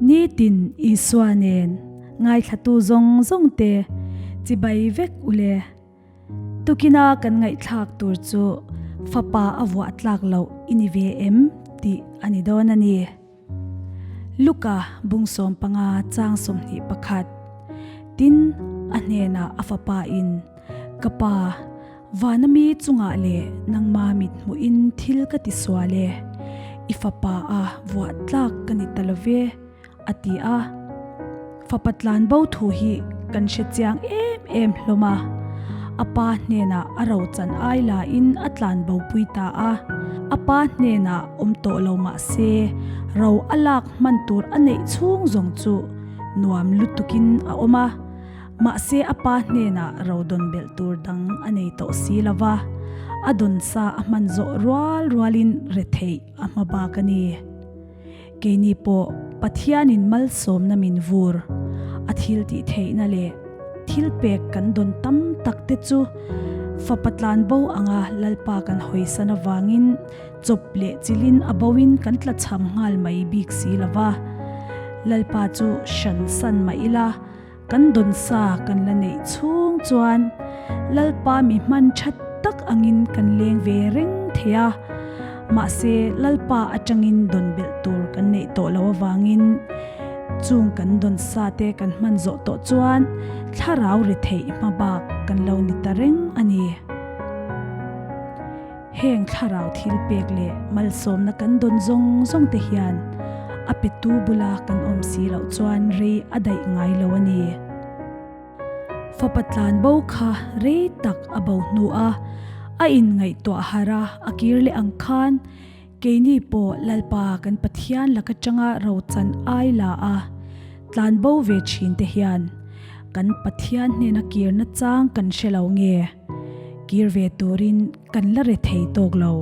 Nitin Isua nen ngaithlatu zawng zawng te chibai vek ule. Tukina kan ngaihthlak tur chu fapa a vuah tlak loh i ni ve em tih a ni dawn a ni. Luka bung 15 chang 21 Tin, a hnenah a fapa in, Ka pa, vana mi chungah leh nangma mit hmuhin thil ka ti sual e, i fapa a vuah tlak ka ni ta lo ve, a ti a. Fapa tlan bo thu hi kan hre chiang em em hlawm a. A pa hnenah a rochan ai lain a tlan bo pui ta a. A pa hnenah awm tawh lo mah se, ro a lak hman tur a neih chhung zawng chu nuam lutukin a awm a. Mahse a pa hnenah ro dawn belh tur dang a nei tawh si lo va, a dawn sa a hman zawh rual rualin retheih a hma bak a ni. Keini pawh Pathianin malsawmna min vur, a thil tih theihna leh thil pek kan dawn tam tak te chu fapa tlan bo anga Lalpa kan hawisan avangin chawp leh chilin a boin kan tlachham nghal mai bik si lo va. Lalpa chu hran san mah ila kan dawn sa kan la neih chhung chuan Lalpa mi hman that tak angin kan leng ve reng thei a, mahse Lalpa atangin dawn belh tur kan neih tawh loh avangin chung kan dawn sa te kan hman zawh tawh chuan thlarau ri theih hma bak kan lo ni ta reng a ni. Heng thlarau thil pek leh malsawmna kan dawn zawng zawng te hian a petu bula kan awm si loh chuan rei a daih ngai lo a ni. Fapa tlan bo kha rei tak a bo hnu a, a inngaihtuah harh a, a kir leh ang khan keini pawh Lalpa kan Pathian laka tanga rochan ai la a tlan bo ve thin te hian kan Pathian hnena kirna chang kan hre lo nge? Kir ve turin kan la re thei tawk lo.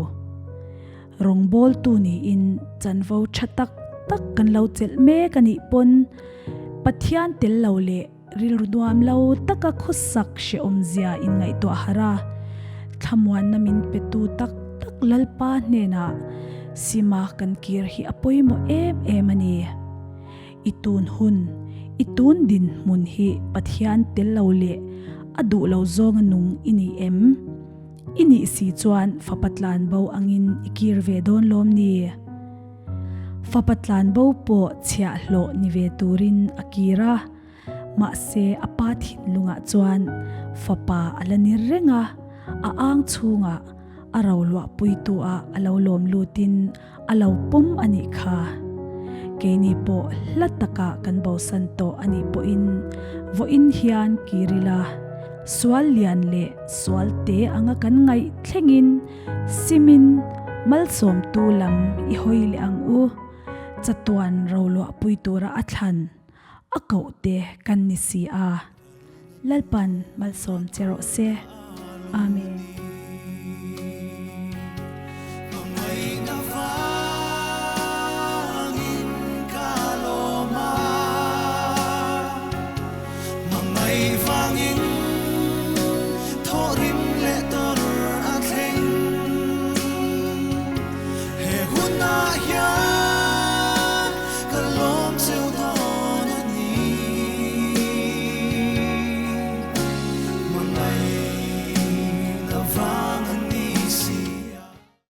Rawngbawltu niin chanvo tha tak tak kan lo chelh mek a nih pawn Pathian tel lo leh rilru nuam lo taka khawsak hrehawmzia inngaihtuah harh a, thlamuanna min petu tak tak Lalpa hnenah sima kan kir hi a pawimawh em em a ni. I tun hun, i tun dinhmun hi Pathian tel lo leh a duh lo zawnga nung i ni em? I nih si chuan fapa tlan bo angin i kir ve dawn lawm ni? Fapa tlan bo pawh chhiahhlawh ni ve turin a kir a, mahse a pa thinlungah chuan fapa a la ni reng a, a ang chhungah a roluahpuitu ah a lo lawm lutin A lo pawm a nih kha. Keini pawh hla takah kan bosan tawh a nih pawhin vawiin hian kir ila, sual lian leh sual te anga kan ngaih thlengin simin malsawmtu lam i hawi leh ang u. Chatuan roluahpui tura a thlan a koh te kan ni si a. Lalpan malsawm che rawh se. Amen.